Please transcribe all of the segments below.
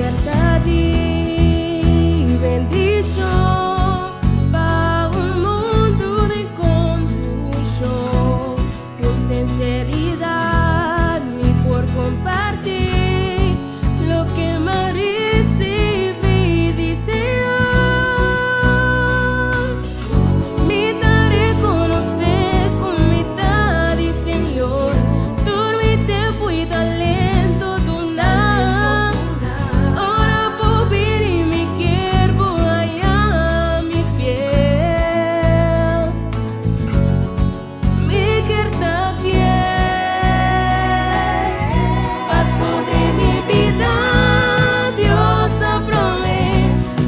Kier ta di bendishon pa un mundu den konfushon. Ku sinseridat mi por kompartí loke m'a risibí di Señor. Mi ta rekonosé ku mi ta di Señor, tur mi tempu i talento duná. Ora bo bini mi kier bo haña mi fiel. Mi kier ta fiel. Paso den mi bida Dios ta promé.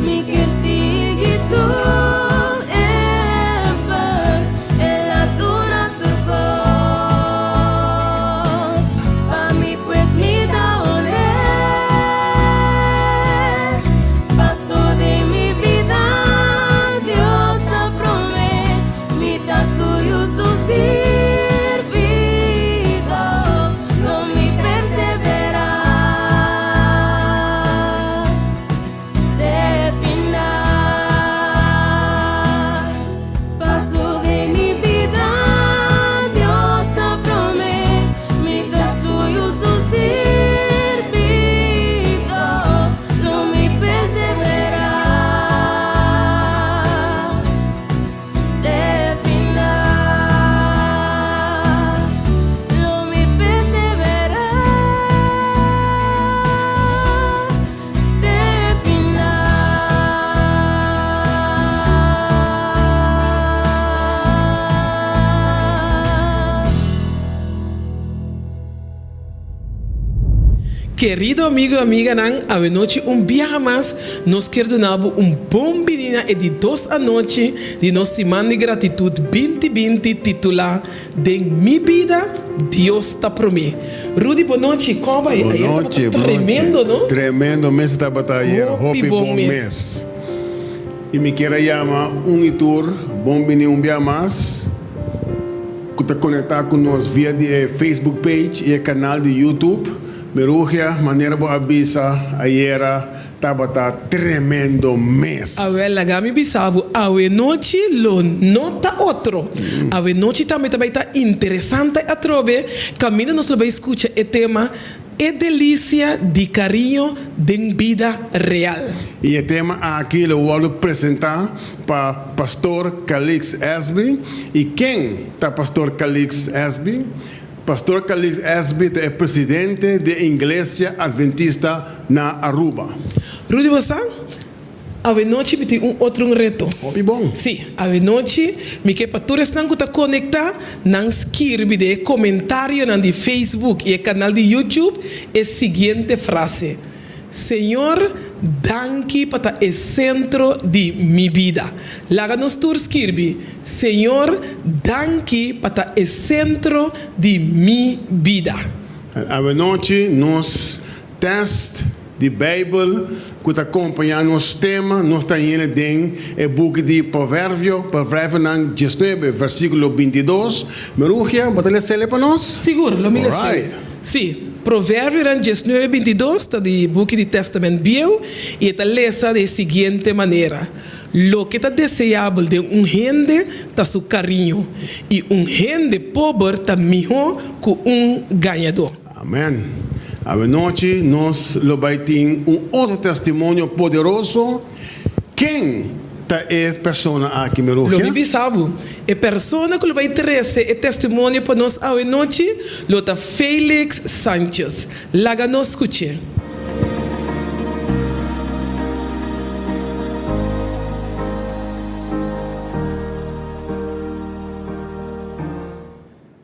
Mi kier sigui su ehempel. El a duna tur kos pa mi pues mi ta honr'é. Paso den mi bida Dios ta promé. Mi ta su yu su sirbidó. Lo mi perseverá te final. Paso den mi bida Dios ta promé. Mi ta su yu su sirbidó. Lo mi perseverá te final. Lo mi perseverá te final. Kerido amigo y amiganan, awenochi un biaha mas nos kier duna bo un bon bini na e di dos anochi di nos Siman di Gratitud binti binti titula Den mi bida Dios ta promé. Rudy bonochi, kon bai? Ayer tabata Bonochi, bonochi. tremendo no? Tremendo mes tabata ayer, Hopi hopi bon bon mes. mes. I mi kier a yama un i tur bon bini un bia mas ku ta konektá ku nos via di e Facebook page i e kanal di YouTube. Merugia, manera bo a bisa ayera tabata tremendo mes. Awel, laga mi bisa bo, awenochi lo no ta otro. Awenochi tambe ta bai ta interesante atrobe, kaminda nos lo bai skucha e tema E delisia di kariño den bida real. I e tema aki lo wòrdu presentá pa Pastor Calix Esby. I ken ta Pastor Calix Esby? Pastor Calix Esby ta e presidente di e Inglesia Adventista na Aruba. Rudy bo sa? Awenochi mi tin un otro un reto. Hopi bon. Sí, awenochi mi ke pa tur esnan ku ta konektá, nan skirbi den e komentarionan di Facebook i e kanal di YouTube e siguiente frase, Señor, danki pa ta e sentro di mi bida. Laga nos tur skirbi, Señor, danki pa ta e sentro di mi bida. Awenochi nos tèst Di Bijbel cu ta compaña nos tema, nos ta yena den e buki di Proverbio, Proverbionan diesnuebe, versiculo bintidos. Merugia, bo ta lesele pa nos? Sigur, lo mi lesele. Alright. Sí, Proverbionan diesnuebe, bintidos ta di buki di Testament Bieu i e ta lesa di e siguiente manera, Loke ta deseabel den un hende ta su cariño, i un hende pober ta mihó cu un gañadó. Amen. Awenochi nos lo bai tin un otro testimonio poderoso. Ken ta e persona aki, mi Lo mi Rugia? bisa bo, e persona ku lo bai trese e testimonio pa nos awenochi lo ta Felix Sanchez. Laga nos skuch'é.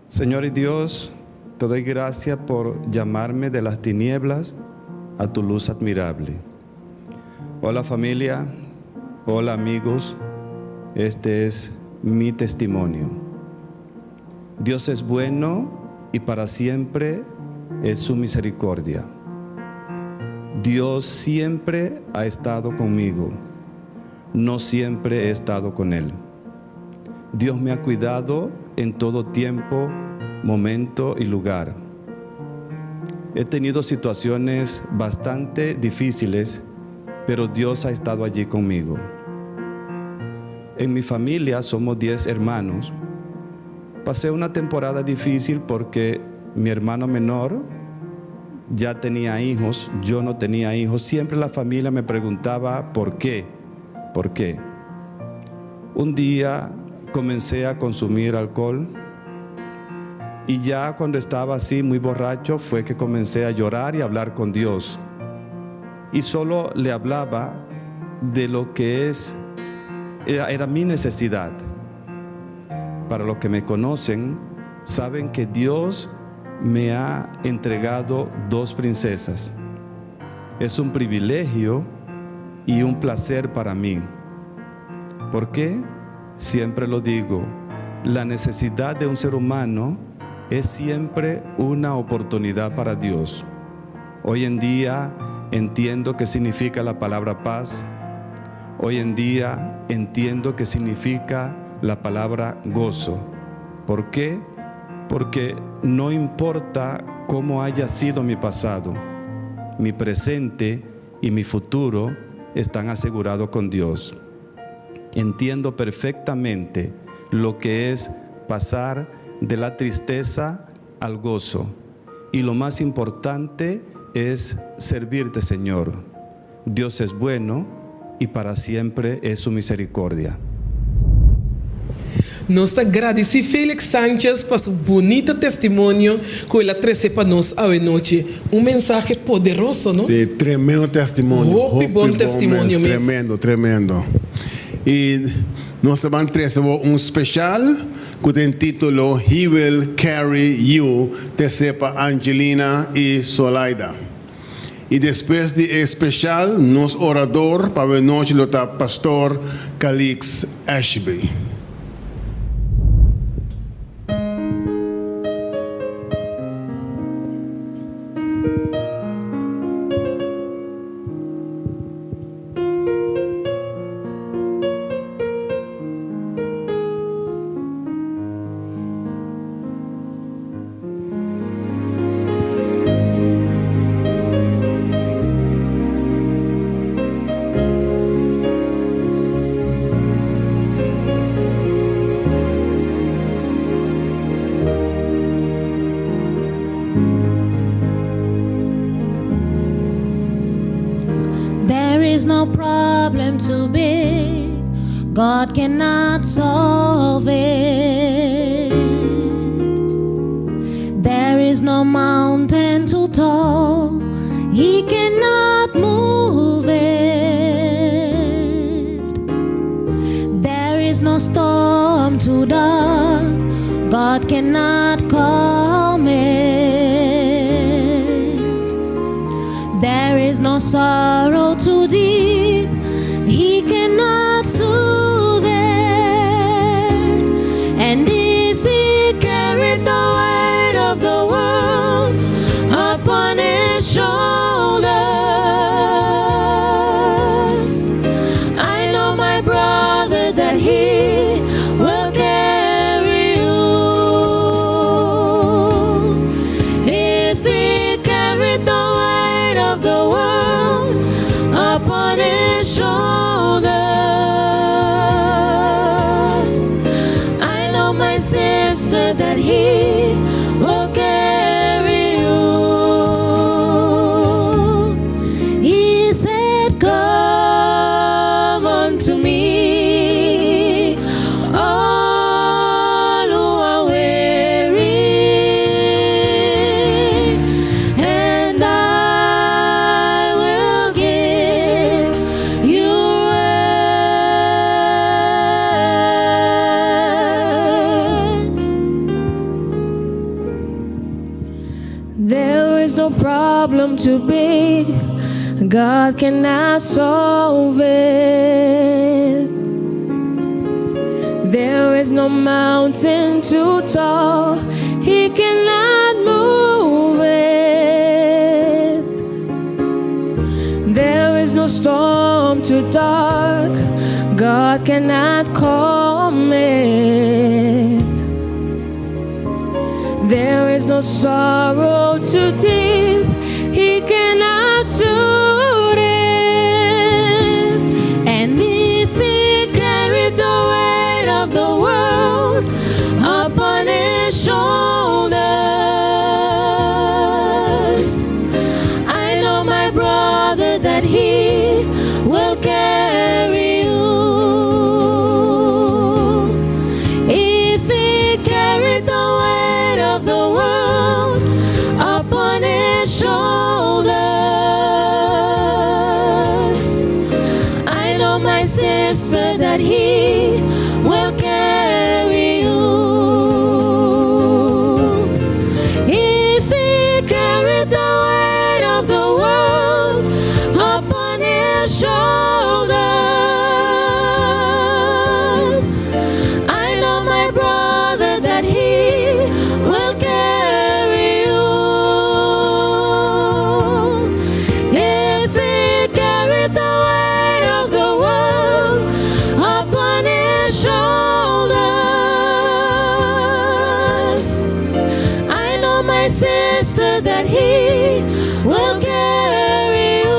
Señor y Dios, te doy gracia por llamarme de las tinieblas a tu luz admirable. Hola familia, hola amigos, este es mi testimonio. Dios es bueno y para siempre es su misericordia. Dios siempre ha estado conmigo, no siempre he estado con Él. Dios me ha cuidado en todo tiempo, momento y lugar. He tenido situaciones bastante difíciles, pero Dios ha estado allí conmigo. En mi familia somos 10 hermanos. Pasé una temporada difícil porque mi hermano menor ya tenía hijos, yo no tenía hijos. Siempre la familia me preguntaba por qué, por qué. Un día comencé a consumir alcohol y ya cuando estaba así muy borracho fue que comencé a llorar y a hablar con Dios. Y solo le hablaba de lo que es, era, era mi necesidad. Para los que me conocen, saben que Dios me ha entregado dos princesas. Es un privilegio y un placer para mí. ¿Por qué? Siempre lo digo, la necesidad de un ser humano es siempre una oportunidad para Dios. Hoy en día entiendo qué significa la palabra paz. Hoy en día entiendo qué significa la palabra gozo. ¿Por qué? Porque no importa cómo haya sido mi pasado, mi presente y mi futuro están asegurados con Dios. Entiendo perfectamente lo que es pasar de la tristeza al gozo. Y lo más importante es servirte, Señor. Dios es bueno y para siempre es su misericordia. Nos ta gradisí Felix Sanchez pa su bunita testimonio ku el a trese pa nos awe nochi. Un mensahe poderoso, no? Sí, tremendo testimonio. Hopi bon testimonio mes. Tremendo, tremendo. I nos ta ban trese bo un special ku tin título He Will Carry You, tresé pa Angelina i Solaida. I despues di e special, nos orador pa awe nochi lo ta Pastor Calix Ashby. There is no problem too big, God cannot solve it. There is no mountain too tall, He cannot move it. There is no storm too dark, God cannot calm it. There is no sorrow too deep, He cannot soothe it. And if He carried the weight of the world upon His shoulders, I know, my brother, that He will carry you. If He carried the weight of the world upon His shoulders, I know, my sister, that He will carry you. He said, Come unto me, all who are weary, and I will give you rest. There is no problem too big, God cannot solve it. There is no mountain too tall, He cannot move it. There is no storm too dark, God cannot calm it. There is no sorrow too deep, He cannot soothe it. And if He carried the weight of the world upon His shoulders, I know, my brother, that He will carry you. If He carried the weight of the world upon His shoulders, I know, my sister, that He will carry you. If He carried the weight of the world upon His shoulders, I know, my brother, that He will carry you. If He carried the weight of the world upon His shoulders, I know, my sister, that He will carry you.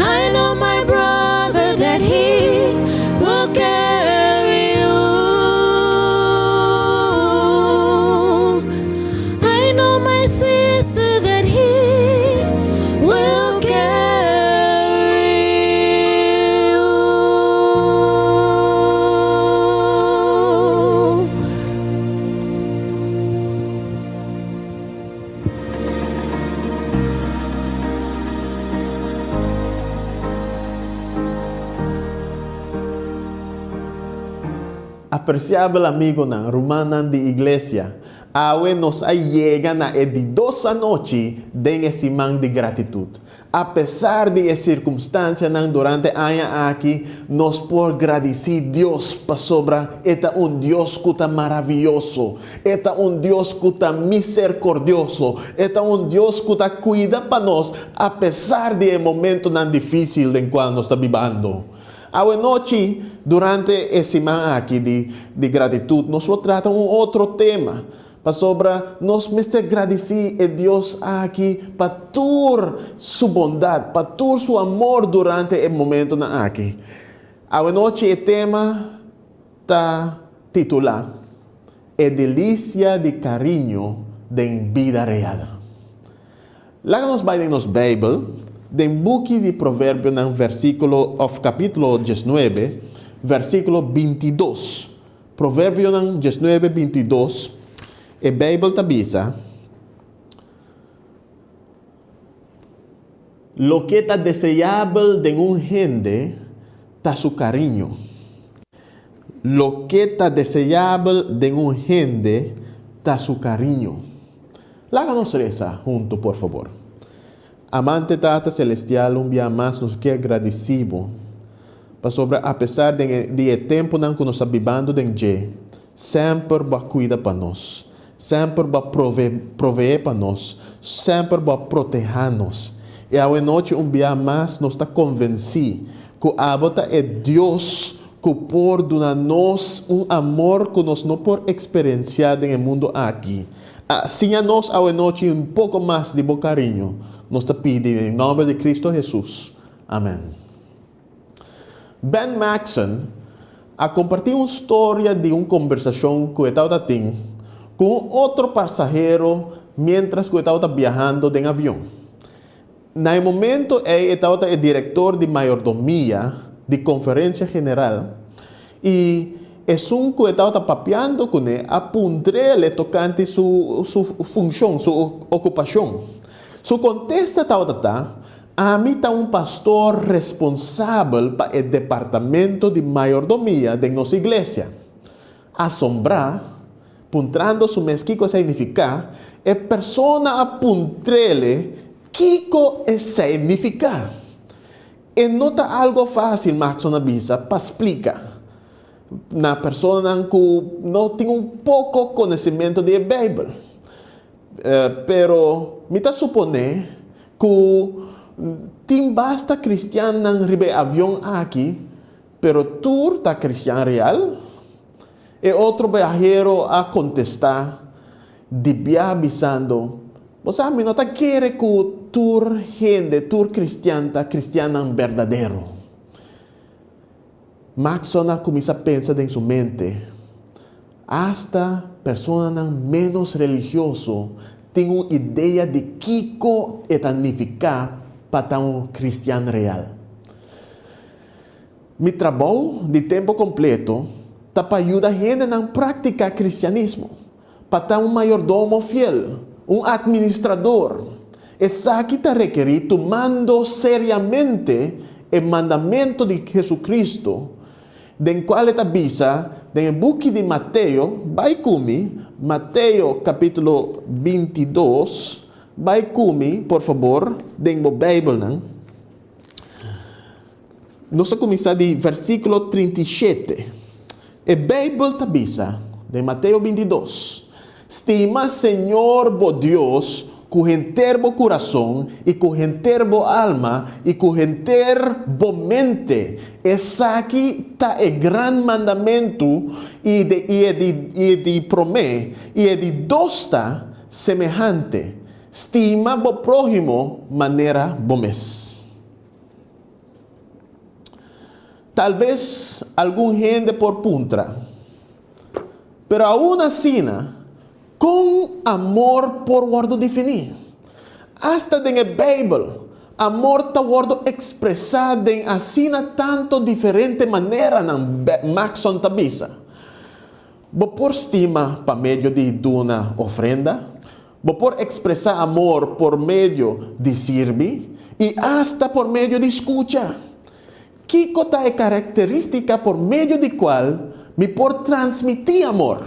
I know, my brother, that He will carry you. I know, my sister, that He will carry you. Apresiabel amigonan, rumannan di Iglesia, awe nos a yega na e di dos anochi den e siman di gratitut. Apesar di e sirkumstansianan durante aña aki, nos por gradisí Dios pasobra E ta un Dios ku ta maravioso, E ta un Dios ku ta miserkordioso, E ta un Dios ku ta kuida pa nos apesar di e momentonan difísil den kual nos ta bibando. Awe nochi, durante e siman aki di di gratitut, nos lo trata un otro tema, pasobra nos mester gradisí e Dios aki pa tur Su bondat, pa tur Su amor durante e momentonan aki. Awe nochi e tema ta titulá, E Delisia di Kariño den Bida Real. Laga nos bai den nos Beibel, den buki di Proverbionan versíkulo òf kapítulo diesnuebe, versíkulo bintidos. Proverbionan diesnuebe bintidos, e Beibel ta bisa, Loke ta deseabel den un hende ta su kariño. Loke ta deseabel den un hende ta su kariño. Laga nos resa huntu, por fabor. Amante Tata Celestial, un bia mas nos ke agradeci Bo, pasobra apesar den e di e temponan ku nos ta bibando den dje, semper Bo a kuida pa nos, semper Bo a prove provee pa nos, semper Bo a proteha nos. I awe nochi un bia mas nos ta konvensi ku Abo ta e Dios ku por duna nos un amor ku nos no por eksperensiá den e mundu aki. A siña nos awe nochi un poko mas di bo kariño, nos ta pidi den nomber di Cristo Jesus. Amen. Ben Maxon a kompartí un storia di un kombersashon ku e tabata tin ku un otro pasahero miéntras ku e tabata biahando den avion. Na e momento ei e tabata e direktor di mayordomia di konferensia general i esun ku e tabata papiando kuné a puntr'el tokante su su funshon, su okupashon. Su kontesta tabata ta, Ami ta un pastor responsabel pa e departamento di mayordomia den nos iglesia. Asombrá, puntrando su mes kiko esei nifiká, e persona a puntr'ele kiko esei nifiká. E no ta algo fásil, Maxon a bisa, pa splika na personanan ku no tin un poko konosementu di e Beibel. Pero mi ta suponé ku tin basta kristiannan riba e avion aki, pero tur ta kristian real? E otro biahero a kontestá di bia bisando, Bo sa, mi no ta kere ku tur hende, tur kristian ta kristiannan berdadero. Maxon a kuminsá pensa den su mente, Asta personanan ménos religioso tin un idea di kiko e ta nifiká pa ta un kristian real. Mi trabou di tempu kompleto ta pa yuda hendenan praktiká kristianismo, pa ta un mayordomo fiel, un atministrador. Esaki ta rekerí tumando seriamente e mandamentu di Jesucristo, den kual e ta bisa den e buki di Mateo, bai ku mi, Mateo kapítulo 22, bai ku mi, por fabor, den bo Beibelnan. Nos a kuminsá di versíkulo 37. E Beibel ta bisa den Mateo 22, Stima Señor bo Dios ku henter bo kurason i ku henter bo alma i ku henter bo mente. Esaki ta e gran mandamentu i de i e di i e di promé, i e di dos ta semehante, Stima bo próhimo manera bo mes. Tal bes algun hende por puntra, Pero aun asina, kon amor por wòrdu definí? Asta den e Beibel, amor ta wòrdu ekspresá den asina tantu diferente maneranan, Maxon ta bisa. Bo por stima pa medio di duna ofrenda, Bo por ekspresá amor por medio di sirbi i asta por medio di skucha. Kiko ta e karakterístika por medio di kual mi por transmití amor,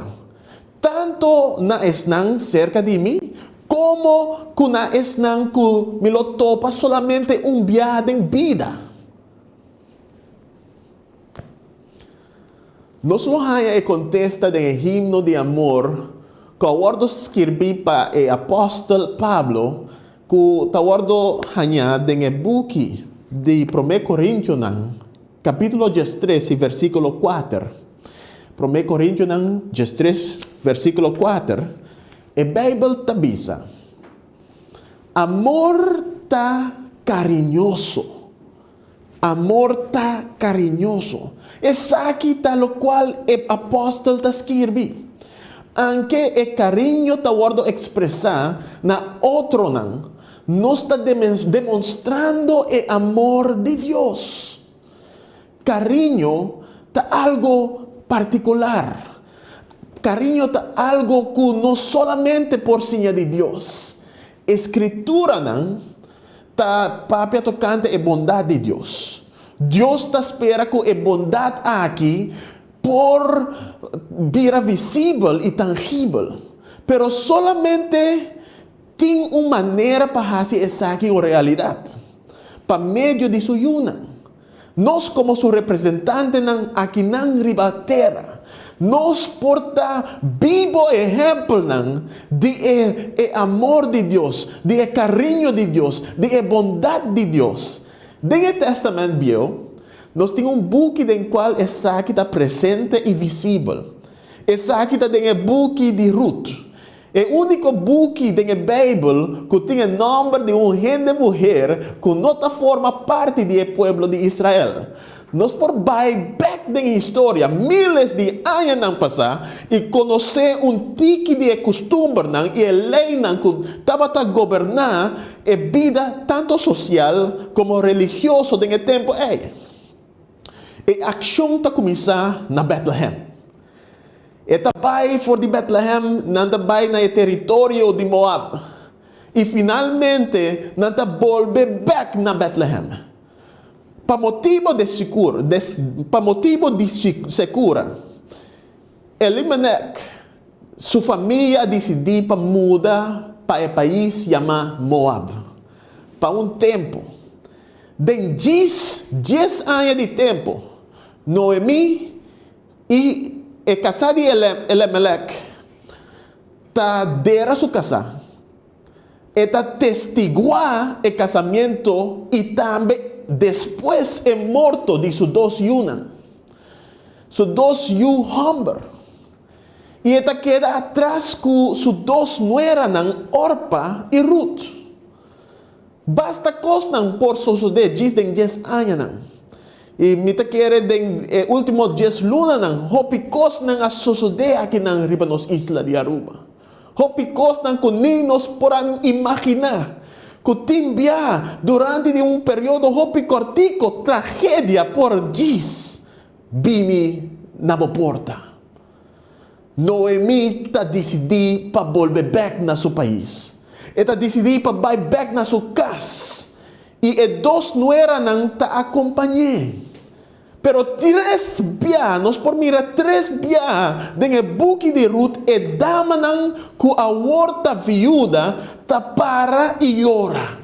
tantu na esnan serka di mi komo ku na esnan ku mi lo topa solamente un biaha den bida? Nos lo haña e kontesta den e himno di amor ku a wòrdu skirbí pa e apòstel Pablo ku ta wòrdu hañá den e buki di Promé Korintionan, kapítulo 13 i versíkulo 4. Promé Korintionan 13, versíkulo 4, e Beibel ta bisa, Amor ta kariñoso. Amor ta kariñoso. Esaki ta lokual e apòstel ta skirbi. Anke e kariño ta wòrdu ekspresá na otronan, nos ta demonstrando e amor di Dios. Kariño ta algu partikular. Kariño ta algu ku no solamente por siña di Dios. E Skrituranan ta papia tokante e bondat di Dios. Dios ta spera ku e bondat aki por bira visibel i tangibel. Pero solamente tin un manera pa hasi esaki un realidat, pa medio di su Yunan. Nos komo su representantenan akinan riba tera, nos por ta bibo ehèmpelnan di e e amor di Dios, di e kariño di Dios, di e bondat di Dios. Den e Tèstamènt Bieu, nos tin un buki den kual esaki ta presente i visibel. Esaki ta den e buki di Rut. E úniko buki den e Beibel ku tin e nòmber di un hende muher ku no ta forma parti di e pueblo di Israel. Nos por bai bèk den historia míles di añanan pasá i konosé un tiki di e kustumbernan i e leinan ku tabata goberná e bida tantu sosial komo religioso den e tempu ei. E akshon ta kuminsá na Bètlehèm. E ta bai for di Bètlehèm, nan ta bai na e teritorio di Moab, i finalmente nan ta bolbe bèk na Bètlehèm. Pa motibu di sikur, pa motibu di sekura, Elimelèk su famia a disidí pa muda pa e pais yamá Moab pa un tempu. Den djis dies aña di tempu, Noemí I e kasá di Elimelek ta dera su kasá. E ta testiguá e kasamentu i tambe despues e morto di su dos yunan, su dos yu hòmber. I e ta keda atras ku su dos nueranan Orpa i Rut. Basta kosnan por sosodé djis den djes añanan. I mi ta kere den e último djes lunanan hopi kosnan a sosodé akinan riba nos isla di Aruba. Hopi kosnan ku ni nos por a imaginá ku tin bia durante di un periodo hopi kòrtiko tragedia por djis bini na bo porta. Noemí ta disidí pa bolbe bèk na su pais. E ta disidí pa bai bèk na su kas, i e dos nueranan ta akompañ'é. Pero tres bia, nos por mira tres bia den e buki di Rut e damanan ku awor ta viuda ta para i yora.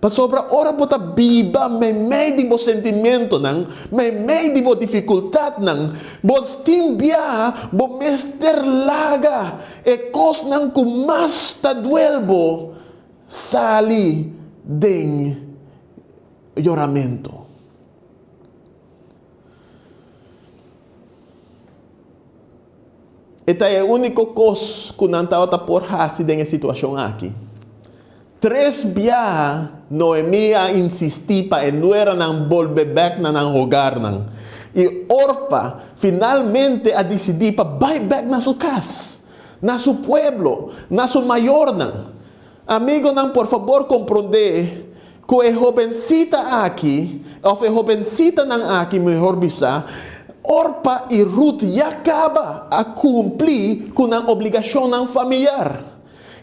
Pasobra ora bo ta biba meimei di bo sentimentonan, meimei di bo difikultatnan, bo tin biaha bo mester laga e kosnan ku mas ta duel bo sali den yoramentu. E ta e úniko kos ku nan tabata por hasi den e situashon aki. Tres biaha Noemí a insistí pa e nueranan bolbe bèk na nan hogarnan, i Orpa finalmente a disidí pa bai bèk na su kas, na su pueblo, na su mayornan. Amigonan, por fabor komprondé ku e hobensita aki, òf e hobensitanan aki mehor bisá, Orpa i Rut ya kaba a kumpli ku nan obligashonnan familiar.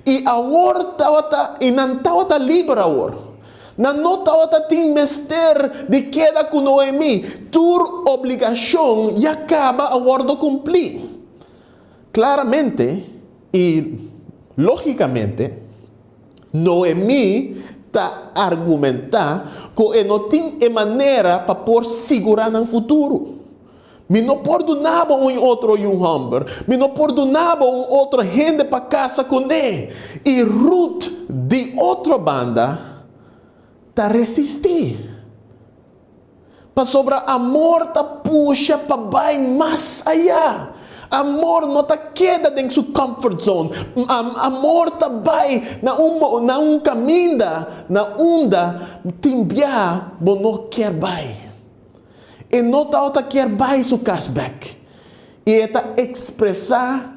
I awor tabata, i nan tabata liber awor. Nan no tabata tin mester di keda ku Noemí. Tur obligashon ya kaba a wòrdu kumplí. Klaramente i lógikamente, Noemí ta argumentá ku e no tin e manera pa por sigurá nan futuro. Mi no por duna bo un otro yu hòmber, mi no por duna bo un otro hende pa kasa kuné. I Rut, di otro banda, ta resistí. Pasobra amor ta pusha pa bai mas ayá. Amor no ta keda den su comfort zone. Amor ta bai na un na un kaminda na unda tin bia bo no kier bai. E no tabata kier bai su kas bek. I e ta ekspresá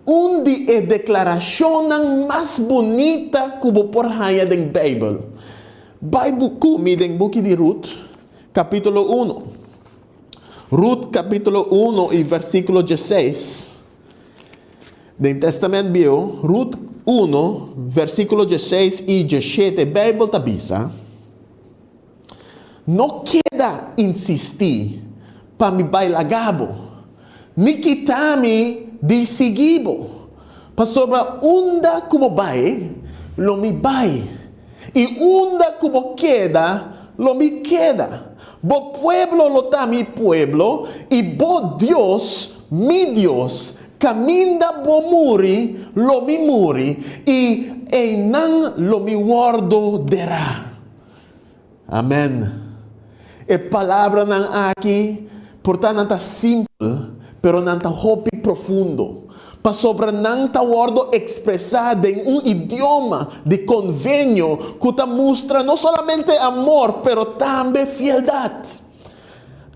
un di e deklarashonnan mas bunita ku bo por haña den Beibel. Bai bu ku mi den buki di Rut, kapítulo unu. Rut kapítulo unu i versíkulo dieseis. Den Tèstamènt Bieu, Rut unu, versíkulo dieseis i diesshete, Beibel ta bisa, No keda insistí pa mi bai laga bo, ni kita mi di sigui bo, pasobra unda ku bo bai, lo mi bai, i unda ku bo keda, lo mi keda. Bo pueblo lo ta mi pueblo, i bo Dios, mi Dios. Kaminda bo muri, lo mi muri, i einan lo mi wòrdu derá. Amèn. E palabranan aki por ta nan ta simpel, pero nan ta hopi profundo, pasobra nan ta wòrdu ekspresá den un idioma di konvenio ku ta mustra no solamente amor, pero tambe fieldat.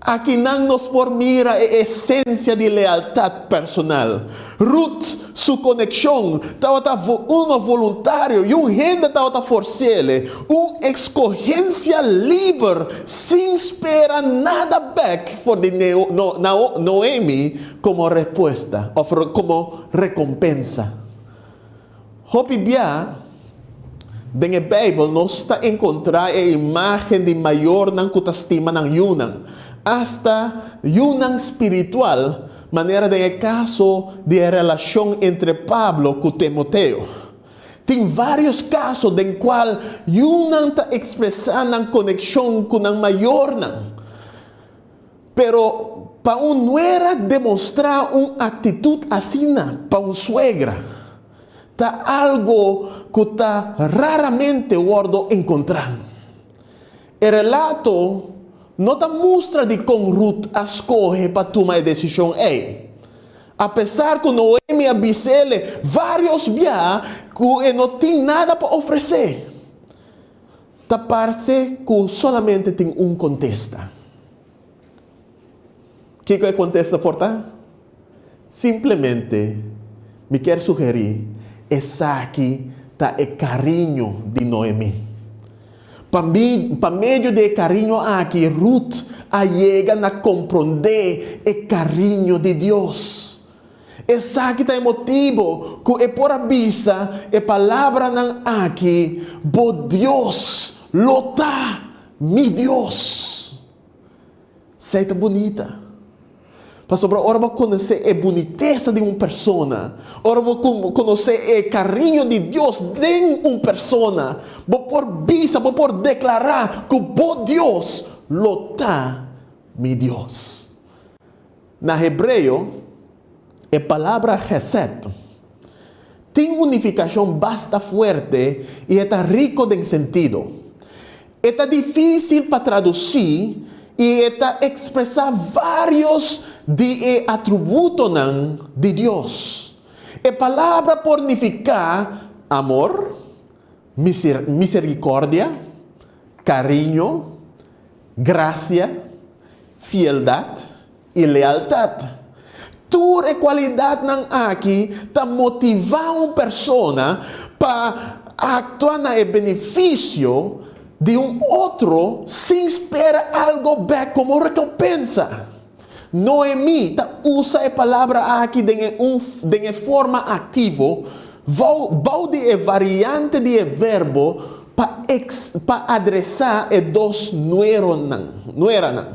Akinan nos por mira e esensia di lealtat personal. Rut su konekshon tabata uno voluntario i un hende tabata fors'ele, un eskohensia liber sin spera nada bèk for di Noemi komo repuesta òf komo rekompensa. Hopi bia, den e Beibel nos ta enkontrá e imágen di mayornan ku ta stima nan yunan, asta yunan spiritual, manera den e kaso di e relashon entre Pablo ku Timoteo. Tin vários kaso den kual yunan ta ekspresá nan konekshon ku nan mayornan. Pero pa un nuera demostrá un aktitut asina pa un suegra ta algo ku ta raramente wòrdu enkontrá. E relato no ta mustra dikon Rut a skohe pa tuma e desishon ei. Apesar ku Noemi a bis'ele vários bia ku e no tin nada pa ofresé, ta parse ku solamente tin un kontesta. Kiko e kontesta por ta? Simplemente mi kier sugerí esaki ta e kariño di Noemi. Pa mi, pa medio di e kariño aki, Ruth a yega na komprondé e kariño di Dios. Esaki ta e motibu ku e por a bisa e palabranan aki, Bo Dios lo ta mi Dios. Esei ta bunita. Pasobra ora bo konosé e bunitesa di un persona, ora bo konosé e kariño di Dios den un persona, bo por bisa, bo por deklará ku bo Dios lo ta mi Dios. Na hebreo, e palabra chesed tin un nifikashon basta fuerte i e ta riko den sentido. E ta difísil pa tradusí i e ta ekspresá vários di e atributonan di Dios. E palabra por nifiká amor, miserikòrdia, kariño, grasia, fieldat i lealtat. Tur e kualidatnan aki ta motivá un persona pa aktua na e benefisio di un otro sin spera algo bèk komo rekompensa. Noemí ta usa e palabra aki den e un den e forma aktivo bou di e variante di e verbo pa pa adresá e dos nueronan nueranan.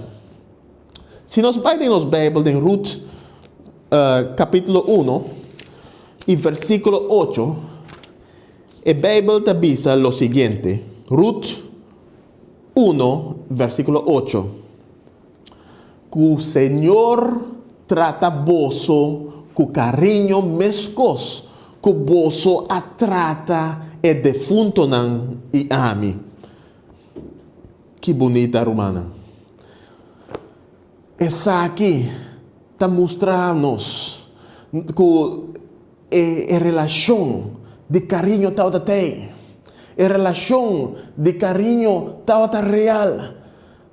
Si nos bai den nos Bijbel den Rut capítulo uno y versículo ocho, e Bijbel ta bisa lo siguiente, Rut uno versículo ocho, Cu Señor trata boso cu cariño mescos cu boso a trata e defuntonan y ami. Ki bunita, rumannan! Esaki ta mustra nos ku e relashon di kariño tabata tei. E relashon di kariño tabata real.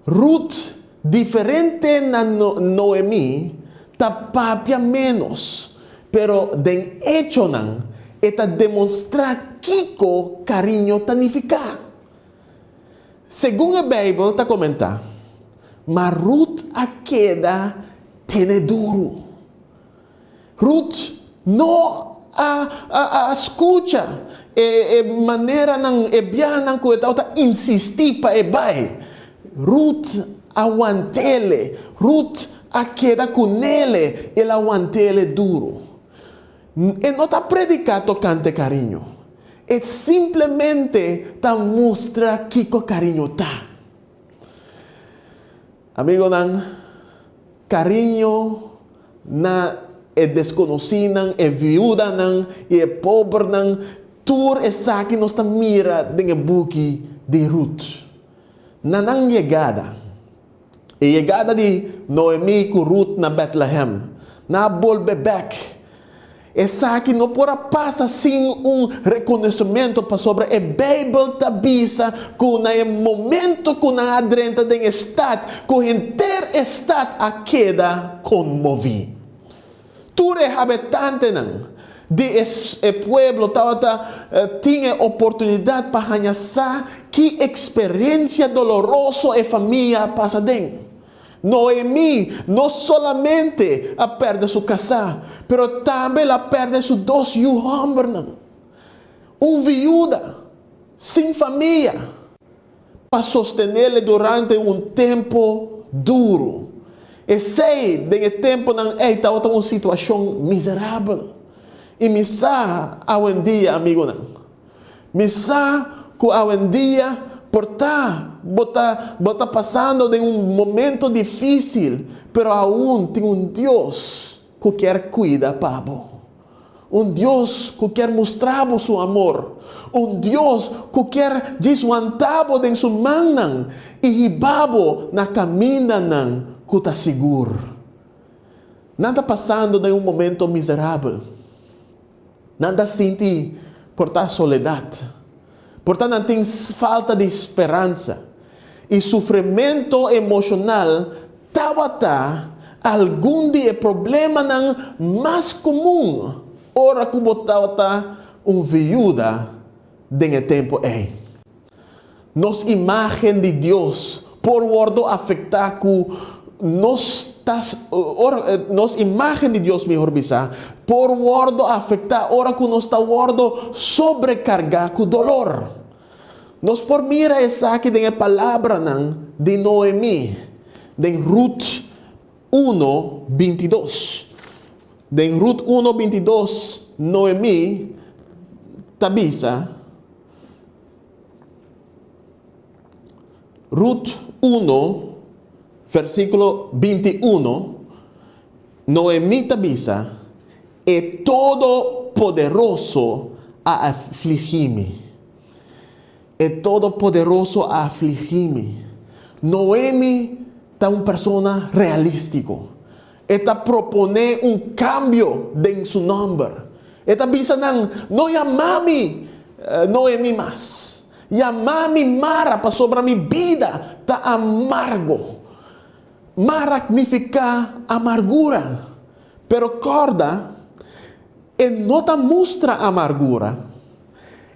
Rut, diferente na Noemí, ta papia ménos, pero den echonan e ta demostrá kiko kariño ta nifiká. Segun e Bijbel ta komentá, Ma Rut a keda tene duru. Rut no a a skucha e e maneranan, e biahanan ku e tabata insistí pa e bai. Rut a want'ele, Rut a keda ku nele, el a want'ele duru. E no ta prediká tokante kariño. E simplemente ta mustra kiko kariño ta. Amigonan, kariño na e deskonosínan, e viudanan i e pobernan, tur esaki nos ta mira den e buki di Rut. Na nan yegada, E yegada di Noemí ku Rut na Bètlehèm, nan a bolbe bèk. Esaki no por a pasa sin un rekonosementu pasobra e Beibel ta bisa ku na e momento ku nan a drenta den e stat, ku henter e stat a keda konmoví. Tur e habitantenan di e pueblo tabata tin e oportunidat pa haña sa ki eksperensia doloroso e famia a pasa den. Noemí no solamente a pèrdè su kasá, pero tambe el a pèrdè su dos yu hòmbernan. Un viuda, sin famia, pa sostenele durante un tempu duru. Esei den e tempunan ei tabata un situashon miserabel. I mi sa awendia, amigunan, mi sa ku awendia por ta bo ta bo ta pasando den un momento difísil, pero aun tin un Dios ku kier kuida pa bo. Un Dios ku kier mustra bo su amor. Un Dios ku kier djis wanta bo den su mannan i hiba bo na kamindanan ku ta sigur. Nan ta pasando den un momento miserabel. Nan ta sinti por ta soledat. Por ta nan tin falta di speransa. I sufrimento emoshonal tabata algun di e problemanan mas komun ora ku bo tabata un viuda den e tempu ei. Nos imágen di Dios por wòrdu afektá ku nos ta ora nos imágen di Dios mihor bisá por wòrdu afektá ora ku nos ta wòrdu sobrekargá ku dolor. Nos por mira esaki den e palabranan di Noemí den Rut uno, bintidos. Den Rut uno, bintidos Noemí ta bisa. Rut uno, versíkulo binti uno, Noemí ta bisa, E Todopoderoso a afligí mi. E Todopoderoso a afligí mi. Noemí ta un persona realístiko. E ta proponé un kambio den su nòmber. E ta bisa nan, No yama mi Noemí mas. Yama mi Mara, pasobra mi bida ta amargo. Mara nifiká amargura. Pero kòrda, e no ta mustra amargura.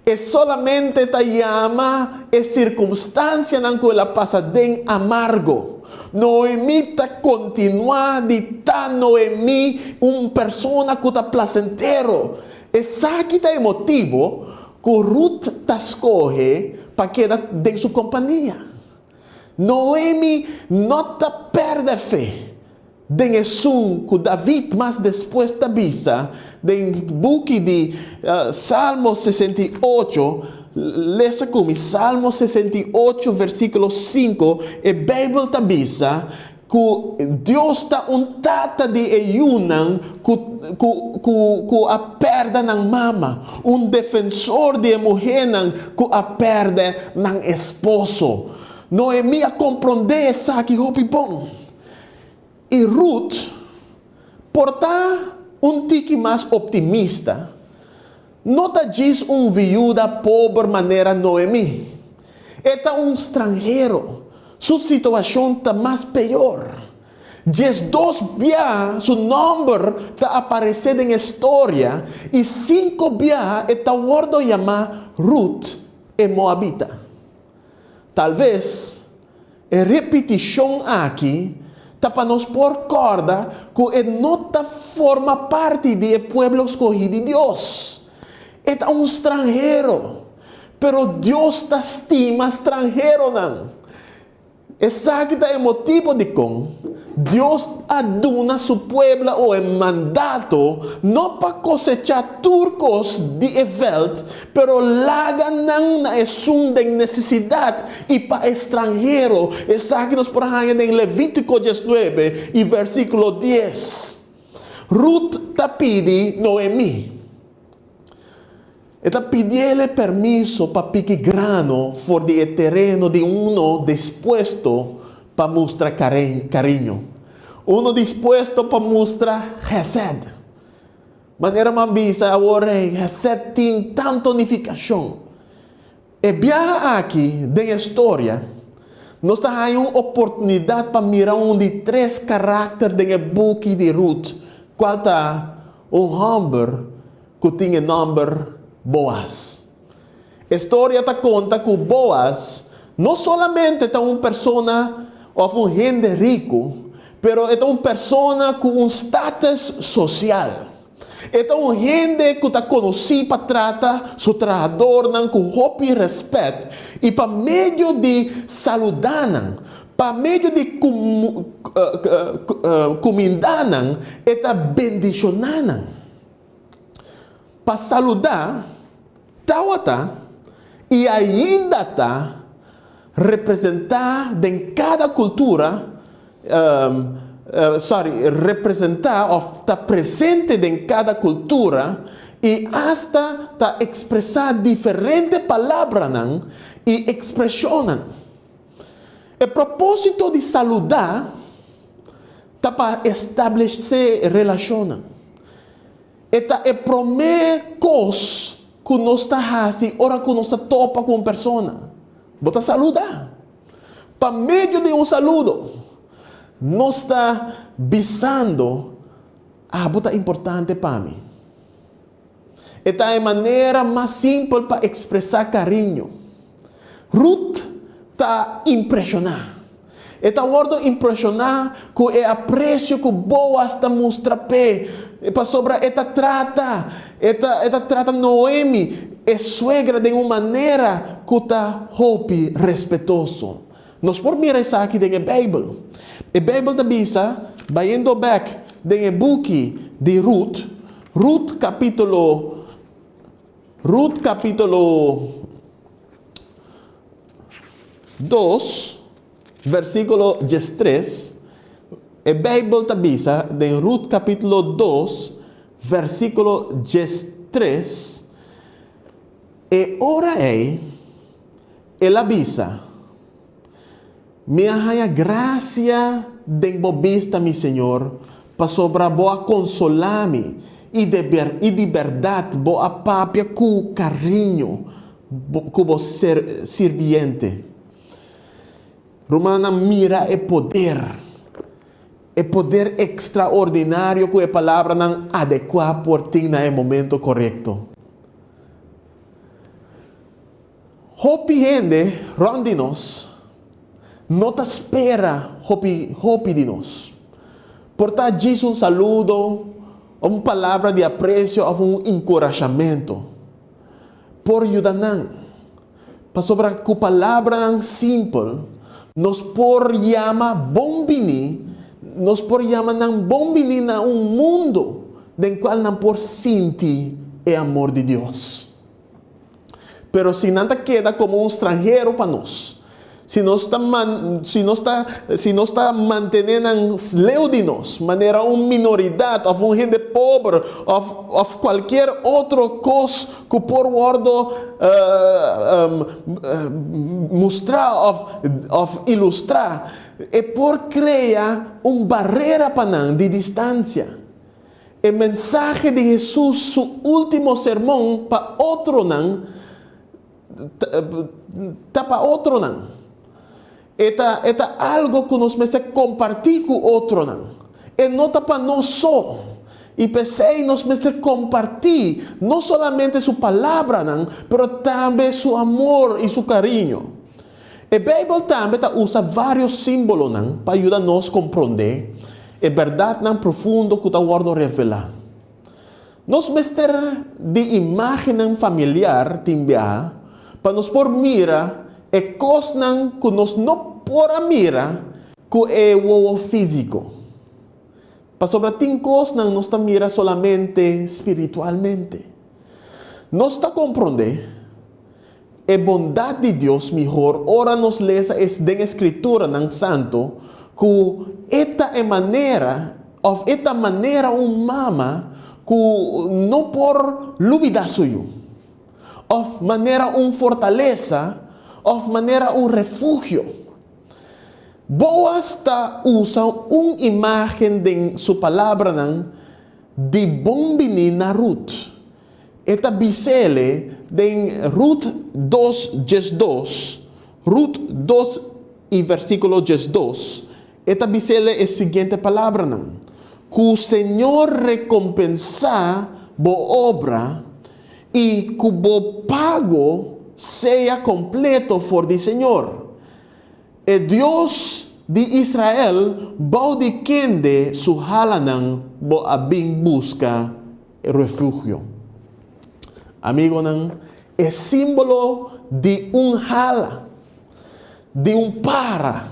E solamente ta yama e sirkunstansianan ku el a pasa den amargo. Noemí ta kontinuá di ta Noemí, un persona ku ta plasentero. Esaki ta e motibu ku Rut ta skohe pa keda den su kompania. Noemí no ta pèrdè fe. Den esun ku David mas despues ta bisa den buki di Salmo 68, lesa ku mi, Salmo 68 versíkulo 5, e Beibel ta bisa ku Dios ta un tata di e yunan ku ku ku ku a pèrdè nan mama, un defensor di e muhénan ku a pèrdè nan esposo. Noemí a komprondé esaki hopi bon. I Ruth por ta un tiki mas optimista, no ta djis un viuda pober manera Noemí. E ta un stranhero, su situashon ta mas peor. 12 biaha su nòmber ta aparesé den e storia i sinku biaha e ta wòrdu yamá Ruth e Moabita. Talves E ripitishon aki ta pa nos por kòrda ku e no ta forma parti di e pueblo skohí di Dios. E ta un stranhero. Pero Dios ta stima stranheronan. Esaki ta e motibu dikon Dios a duna su pueblo e mandato no pa kosechá tur kos di e vèlt, pero laga nan na esun den nesesidat i pa e stranhero. Esaki nos por haña den Levítiko 19 i versíkulo 10. Rut ta pidi Noemí. E ta pidiel e permiso pa piki grano for di e tereno di uno dispuesto pa mustra kariño, uno dispuesto pa mustra hesed. Manera mi a bisa awor ei, hesed tin tanto nifikashon. E biaha aki den e storia, nos ta haña un oportunidat pa mira un di tres karakter den e buki di Rut, kual ta un hòmber ku tin e nòmber Boaz. E storia ta konta ku Boaz no solamente ta un persona òf un hende riku, pero e ta un persona ku un status sosial. E ta un hende ku ta konosí pa trata su trahadornan ku hopi rèspèt i pa medio di saludá nan, pa medio di kumindá nan, e ta bendishoná nan. Pa saludá tawata i ainda ta representá den kada kultura, sorry, representá òf ta presente den kada kultura i asta ta ekspresá diferente palabranan i ekspreshonnan. E propósito di saludá. Ta pa establesé relashonnan. E ta e promé kos ku nos ta hasi ora ku nos ta topa ku un persona. Bo ta saludá. Pa medio di un saludo, nos ta bisando, Abo ta importante pa mi. E ta e manera mas simpel pa ekspresá kariño. Ruth ta impreshoná. E ta wòrdu impreshoná ku e apresio ku Boaz ta mustra p'e, pasobra e ta trata e ta e ta trata Noemi, e suegra, den un manera ku ta hopi respetoso. Nos por mira esaki den e Beibel. E Beibel ta bisa, bayendo bèk den e buki di Ruth, Ruth kapítulo Ruth kapítulo dos, versíkulo diestres, e Beibel ta bisa den Ruth kapítulo dos, versíkulo diestres, E ora ei el a bisa, Mi a haña grasia den bo bista, mi Señor, pasobra bo a konsolá mi i de i di bèrdat bo a papia ku kariño ku bo sirbiente. Rumannan, mira e poder, e poder ekstraordinario ku e palabranan adekuá por tin na e momento korekto. Hopi hende rònt di nos no ta spera hopi hopi di nos. Por ta djis un saludo, un palabra di apresio òf un enkurashamentu por yuda nan. Pasobra ku palabranan simpel nos por yama bon bini, nos por yama nan bon bini na un mundu den kual nan por sinti e amor di Dios. Pero si nan ta keda komo un stranhero pa nos, si nos ta si nos ta si nos ta mantené nan leu di nos, manera un minoridat òf un hende pober òf òf kualkier otro kos ku por wòrdu mustrá òf òf ilustrá, e por krea un barera pa nan di distansia. E mensahe di Hesus su último sermon pa otronan ta pa otronan. E ta e ta algo ku nos mester kompartí ku otronan. E no ta pa nos so. I p'esei nos mester kompartí no solamente su palabranan, pero tambe su amor i su kariño. E Beibel tambe ta usa vários símbolonan pa yuda nos komprondé e bèrdatnan profundo ku ta wòrdu revelá. Nos mester di imágennan familiar tin biaha pa nos por mira e kosnan ku nos no por a mira ku e wowo físiko. Pasobra tin kosnan nos ta mira solamente spiritualmente. Nos ta komprondé E bondat di Dios mihor ora nos lesa es den e Skrituranan Santu ku e ta e manera òf e ta manera un mama ku no por lubidá su yu, òf manera un fortalesa òf manera un refugio. Boaz ta usa un imágen den su palabranan di bon biní na Rut. E ta bis'ele den Rut dos diesdos, Rut dos i versíkulo diesdos, e ta bis'ele e siguiente palabranan, Ku Señor rekompensá bo obra i ku bo pago sea kompleto for di Señor, e Dios di Israel bou di kende su halanan bo a bin buska refugio. Amigonan, e simbolo di un hala, di un para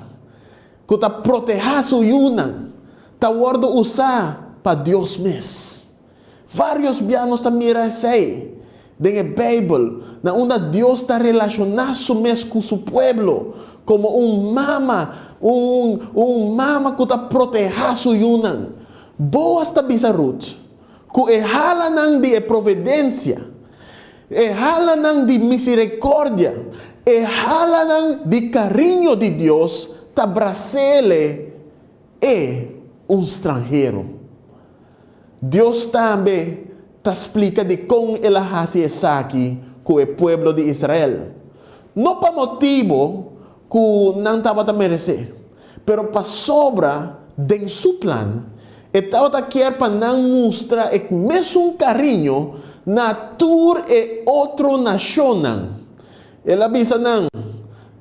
ku ta protehá su yunan, ta wòrdu usá pa Dios mes. Vários bia nos ta mira esei den e Beibel, na unda Dios ta relashoná su mes ku su pueblo komo un mama, un un mama ku ta protehá su yunan. Boaz ta bisa Ruth, Ku e halanan di e providensia, e halanan di misericordia, e halanan di kariño di Dios ta brasele e un stranhero. Dios tambe ta splika dikon el a hasi esaki ku e pueblo di Israel. No pa motibu ku nan tabata meresé, pero pasobra den su plan e tabata kier pa nan mustra e mesun kariño na tur e otro nashonnan. El a bisa nan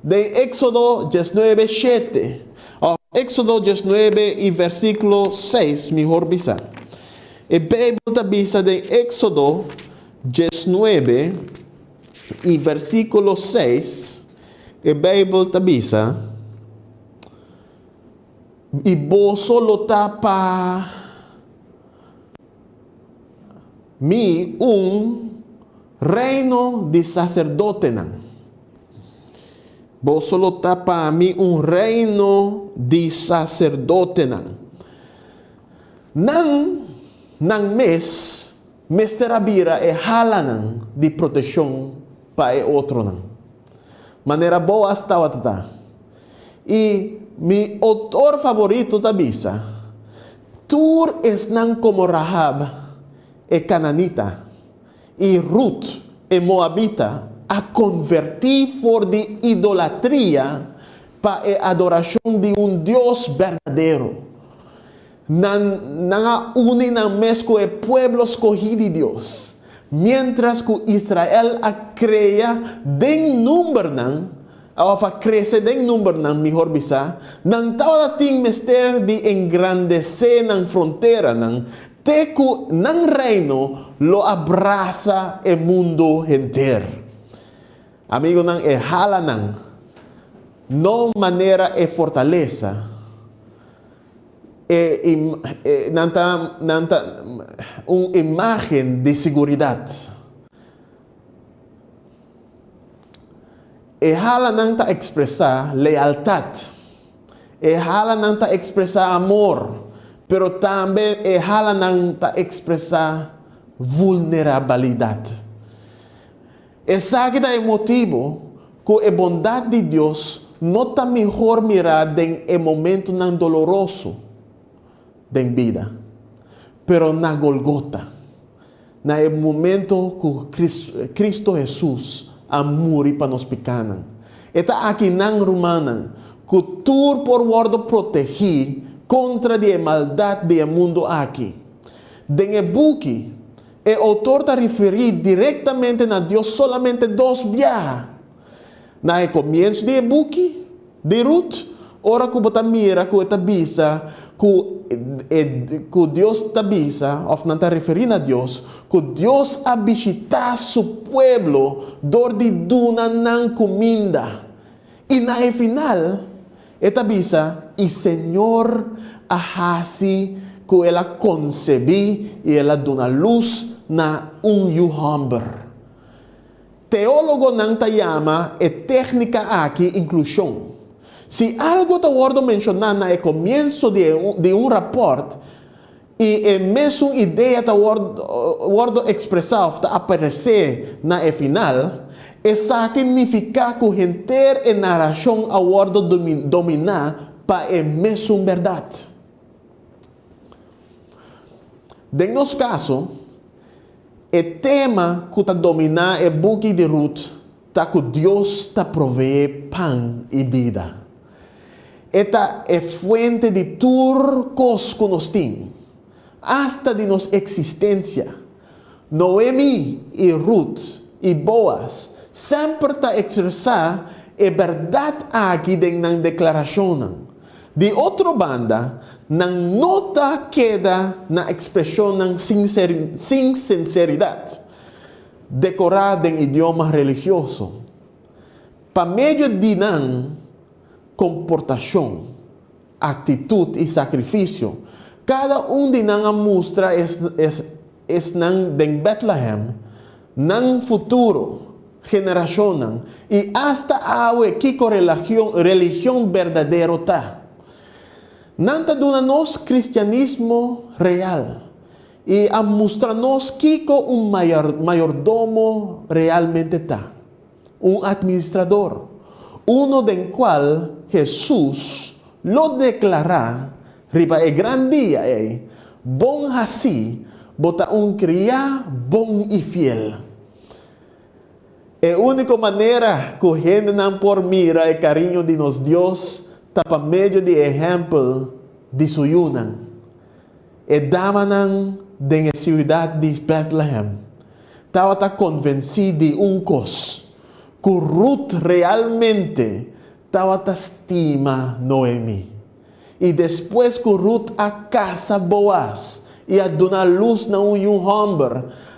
den Éksodo diesnuebe shete, òf Éksodo diesnuebe i versíkulo seis, mihor bisá. E Beibel ta bisa den Éksodo diesnuebe i versíkulo seis, e Beibel ta bisa, I boso lo ta pa mi un reino di saserdotenan. Boso lo ta pa mi un reino di saserdotenan. Nan, nan mes, mester a bira e halanan di proteccion pa e otronan, manera Boaz tawata ta. I mi outor favorito ta bisa, Tur esnan komo Rahab, e kananita, i Rut, e moabita, a konvertí for di idolatria pa e adorashon di un Dios berdadero. Nan nan a uni nan mes ku e pueblo skohí di Dios, miéntras ku Israel a krea den numbernan, òf a krese den numbernan, mihor bisá, nan tabata tin mester di engrandesé nan fronteranan te ku nan reino lo a brasa e mundu henter. Amigunan, e halanan no manera e fortalesa. E nan ta nan ta un imágen di siguridat. E halanan ta ekspresá lealtat. E halanan ta ekspresá amor, pero tambe e halanan ta ekspresá vulnerabilidat. Esaki ta e motibu ku e bondat di Dios no ta mihor mirá den e momentunan doloroso den bida, pero na Golgota, na e momento ku Kristu Hesus a muri pa nos pikánan. E ta akinan, rumannan, ku tur por wòrdu protegí kontra di e maldat di e mundu aki. Den e buki E outor ta referí direktamente na Dios solamente dos biaha. Na e komienso di e buki di Rut, ora ku bo ta mira ku e ta bisa ku e ku Dios ta bisa òf nan ta referí na Dios, ku Dios a bishitá su pueblo dor di duna nan kuminda. I na e final, E ta bisa, I Señor a hasi ku el a konsebí i el a duna lus na un yu hòmber. Teólogonan ta yama e téknika aki inklushon. Si algu ta wòrdu menshoná na e komienso di un rapòrt i e mesun idea ta wòrdu ekspresá òf ta aparesé na e final, esaki nifiká ku henter e narashon a wòrdu dominá pa e mesun bèrdat. Den nos kaso, e tema ku ta dominá e buki di Rut ta ku Dios ta proveé pan i bida. E ta e fuente di tur kos ku nos tin, asta di nos eksistensia. Noemi i Rut i Boaz semper ta ekspresá e bèrdat aki den nan deklarashonnan. Di otro banda, nan no ta keda na ekspreshonnan sin sinseridat, dekorá den idioma religioso. Pa medio di nan komportashon, aktitut i sakrifisio, kada un di nan a mustra esnan den Bètlehèm, nan futuro generashonnan i asta awe kiko religion berdadero ta. Nan ta duna nos kristianismo real i a mustra nos kiko un mayordomo realmente ta. Un administrador, uno den cual Hesus lo declara Riba e gran dia ei, bon hasí, bo ta un kriá bon i fiel. E úniko manera ku hendenan por mira e kariño di nos Dios ta pa medio di e ehèmpel di su yunan. E damanan den e siudat di Bètlehèm tabata konvensí di un kos, ku Rut realmente tabata stima Noemí. I despues ku Rut a kasa Boaz i a duna lus na un yu hòmber,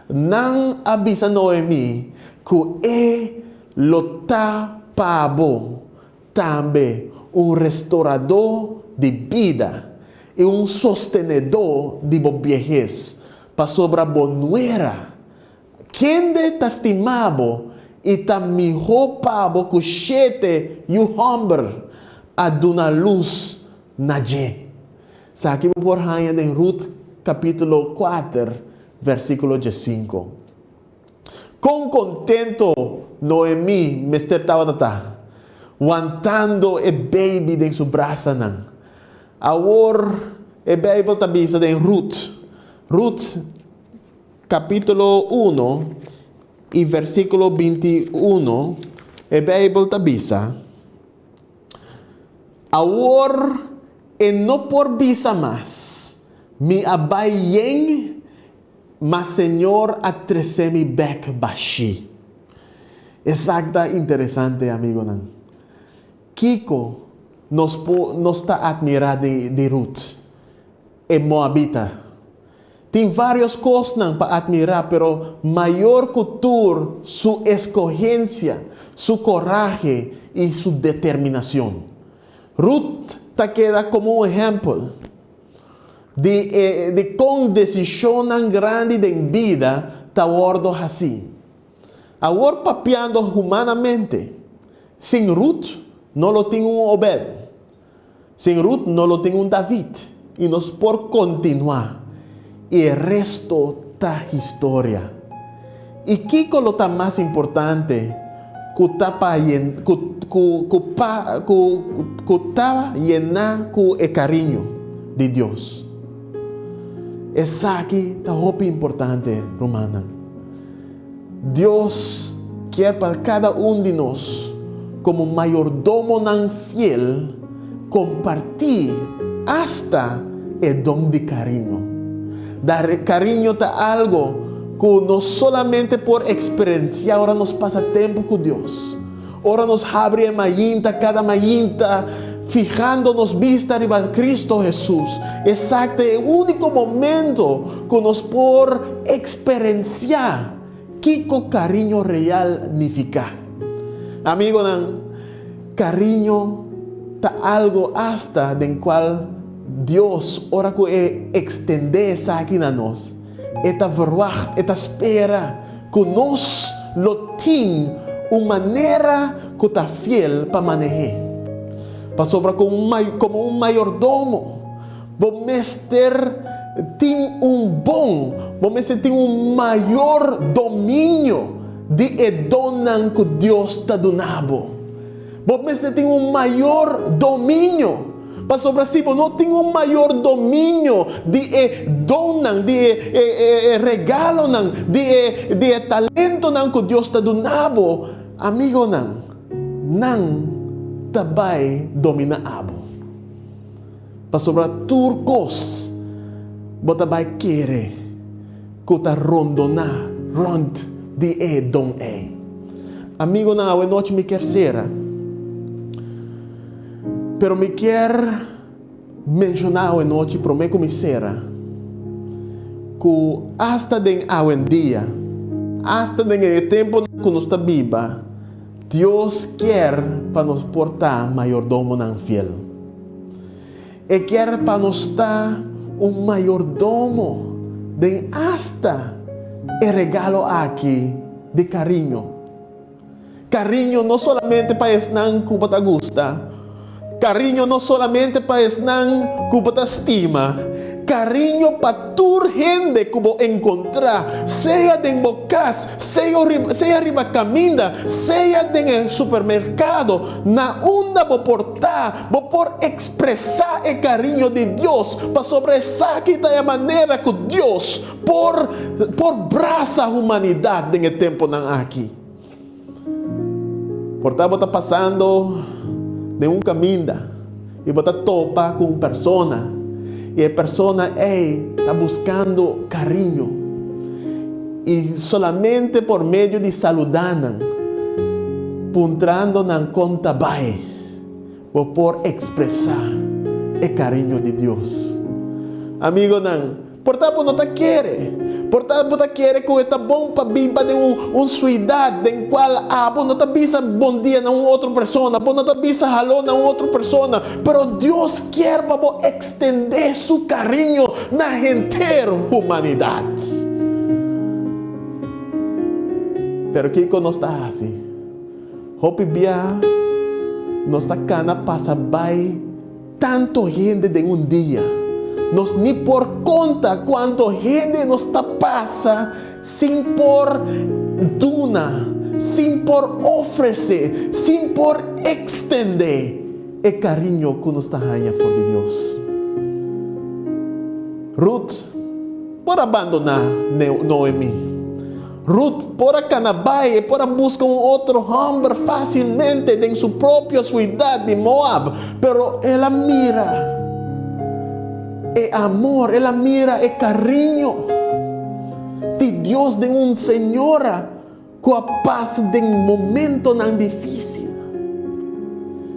nan a bisa Noemí ku e lo ta pa bo tambe un restoradó di bida i un sostenedó di bo biehes, pasobra bo nuera Kende ta stima bo i ta mihó pa bo ku shete yu hòmber a duna lus na dje? Esaki bo por haña den Rut kapítulo kuater, versíkulo diesinku. Kon kontento Noemí mester tabata ta, wantando e beibi den su brasanan! Awor e Beibel ta bisa den Rut, Rut Capítulo uno y versículo 21, e Bijbel ta bisa, Awor e no por bisa mas, Mi a bai yen, ma Señor a trece mi bek bashí. Esaki ta interesante, amigonan. Kico nos por nos ta admira di di Ruth, e Moabita? Tin varios kosnan pa atmirá, pero mayor ku tur su eskohensia, su korahe i su determinashon. Rut ta keda komo un ehèmpel di e di kon desishonnan grandi den bida ta wòrdu hasí. Awor papiando humanamente, sin Rut no lo tin un Obed. Sin Rut no lo tin un David i nos por kontinuá i e resto ta historia. I kiko lo ta mas importante ku ta pa ku ku ku pa ku ku ta yená ku e kariño di Dios? Esaki ta hopi importante, rumannan. Dios kier pa kada un di nos komo mayordomonan fiel kompartí asta e don di kariño. Dar kariño ta algu ku nos solamente por eksperensiá ora nos pasa tempu ku Dios. Ora nos habri e mainta kada mainta fihando nos bista riba Cristo Hesus, esaki ta e úniko momento ku nos por eksperensiá kiko kariño real nifiká. Amigonan, kariño ta algu asta den kual Dios ora ku e ekstendé esaki na nos, e ta verwagt, e ta spera Ku nos lo tin un manera ku ta fiel pa maneh'é. Pasobra komo un mayordomo, bo mester tin un bon, bo mester tin un mayor dominio di e donnan ku Dios ta duna bo. Bo mester tin un mayor dominio. Pasobra si bo no tin un mayor dominio di e donnan, di e regalonan, di e di e talentonan ku Dios ta duna bo, amigonan, nan ta bai dominá abo. Pasobra tur kos bo ta bai kere ku ta rondoná rònt di e don ei. Amigonan, awe nochi mi kier sera. Pero mi kier menciona awenochi prome cu mi cera cu hasta den awendia, hasta den e temponan cu nos ta biba, Dios kier pa nos por ta mayordomonan fiel. E kier pa nos ta un mayordomo den hasta e regalo aki di cariño. Kariño no solamente pa esnan ku bo ta gusta. Kariño no solamente pa esnan ku bo ta stima. Kariño pa tur hende ku bo enkontrá, sea den bo kas, sea riba kaminda, sea den e supermerkado, na unda bo por ta, bo por ekspresá e kariño di Dios, pasobra esaki ta e manera ku Dios por por brasa humanidat den e tempunan aki. Por ta bo ta pasando den un kaminda i bo ta topa ku un persona i e persona ei ta buskando kariño i solamente por medio di saludá nan, puntrando nan kon ta bai, bo por ekspresá e kariño di Dios. Amigonan, Por ta bo no ta kere. Por ta bo ta kere ku e ta bon pa biba den un un suidat den kual abo no ta bisa bon dia na un otro persona, bo no ta bisa haló na un otro persona, pero Dios kier pa bo ekstendé su kariño na henter humanidat. Pero kiko nos ta hasi? Hopi bia nos ta kana pasa bai. Tanto hende den un dia. Nos ni por konta kuanto hende nos ta pasa sin por duna, sin por ofresé, sin por ekstendé e kariño ku nos ta haña for di Dios. Ruth por a bandoná Noemí. Ruth por a kana bai, e por a buska un otro hòmber fásilmente den su propio suidat di Moab, pero el a mira e amor, el a mira e kariño di Dios den un señora ku a pasa den momentonan difísil.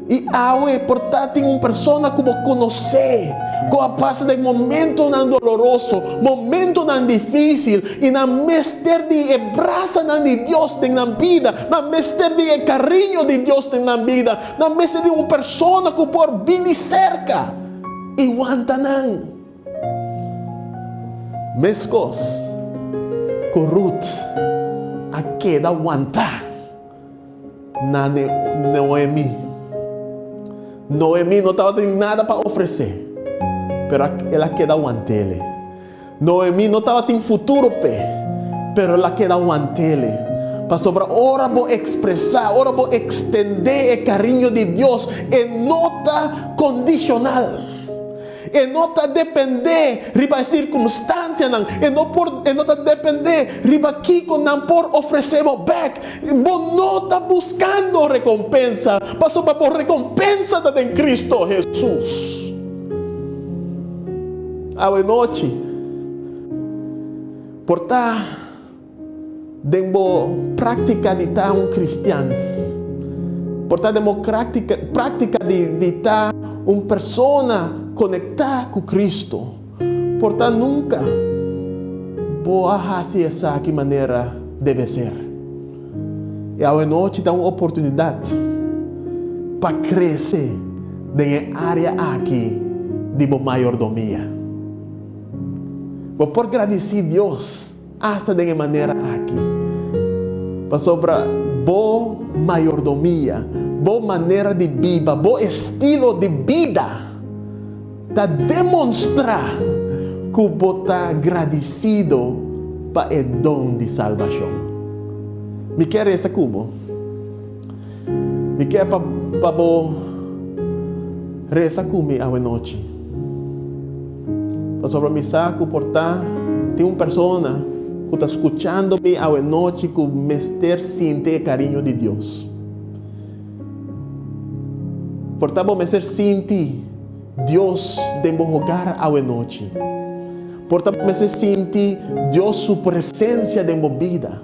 I awe por ta tin un persona ku bo konosé ku a pasa den momentonan doloroso, momentonan difísil, i nan mester di e brasanan di Dios den nan bida, nan mester di e kariño di Dios den nan bida, nan mester di un persona ku por bini serka i wanta nan. Meskos ku Rut a keda wantá. Na Noemí. Noemí no tabatin nada pa ofresé, pero el a keda want'ele. Noemí no tabatin futuro p'e, pero el a keda want'ele. Pasobra ora bo ekspresá, ora bo ekstendé e kariño di Dios, e no ta kondishonal. E no ta dependé riba e sirkunstansianan, e no por, e no ta dependé riba kiko nan por ofresé bo bèk. Bo no ta buskando rekompensa, pasobra bo rekompensa ta den Kristo Hesus. Awe nochi, por ta den bo práktika di ta un kristian, por ta den bo práktika di ta un persona konektá ku Kristu, por ta nunka bo a hasi esaki manera debe ser. I awe nochi ta un oportunidat pa krese den e área aki di bo mayordomia. Bo por gradisí Dios Asta den e manera aki, pasobra bo mayordomia, bo manera di biba, bo estilo di bida ta demonstrá ku bo ta gradisido pa e don di salbashon. Mi ke resa ku bo. Mi ke pa pa bo resa ku mi awenochi. Pasobra mi sa ku por ta tin un persona ku ta skuchando mi awenochi ku mester sinti e kariño di Dios. Por ta bo mester sinti Dios den bo hogar awenochi. Por ta bo mester sinti Dios su presensia den bo bida.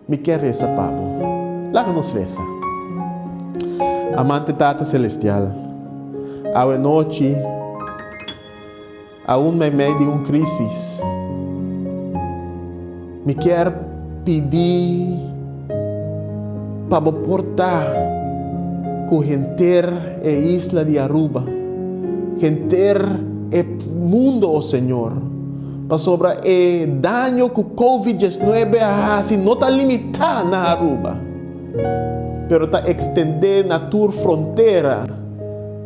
Mi kier resa pa bo. Laga nos resa. Amante Tata Celestial, awe nochi, aun meimei di un crisis, mi kier pidi pa bo por ta cu henter e isla di Aruba, henter e mundo, o Señor. Pasobra e daño ku Covid diesnuebe a hasi no ta limitá na Aruba, pero ta ekstendé na tur frontera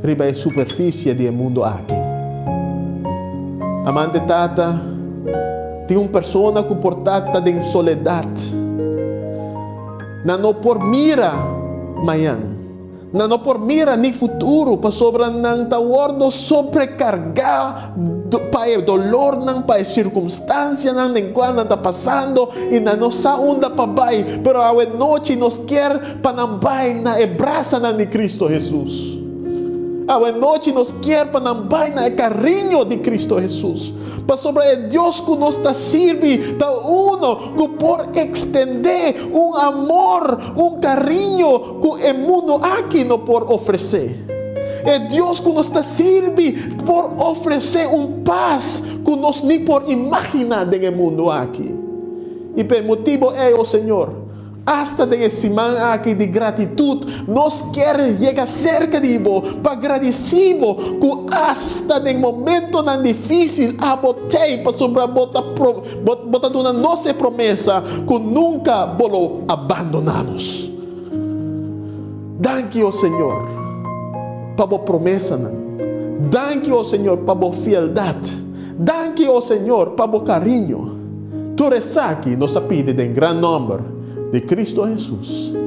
riba e superfisie di e mundu aki. Amante Tata, tin un persona ku por ta ta den soledat. Nan no por mira mañan. Nan no por mira ni futuro pasobra nan ta wòrdu sobrekargá pa e dolornan, pa e sirkunstansianan den kual nan ta pasando i nan no sa unda pa bai. Pero awe nochi nos kier pa nan bai na e brasanan di Cristo Hesus. Awe nochi nos kier pa nan bai na e kariño di Cristo Hesus. Pasobra e Dios ku nos ta sirbi ta uno ku por ekstendé un amor, un kariño ku e mundu aki no por ofresé. E Dios ku nos ta sirbi por ofresé un pas ku nos ni por imaginá den e mundu aki. I pa e motibu ei, o Señor, Asta den e siman aki di gratitut, nos kier yega serka di bo pa gradisí bo ku asta den momentonan difísil abo t'ei pasobra bo ta bo ta duna nos e promesa ku nunka bo lo abandoná nos. Danki, o Señor, pa bo promesanan. Danki, o Señor, pa bo fieldat. Danki, o Señor, pa bo kariño. Tur esaki nos a pidi den gran nòmber di Kristu Hesus.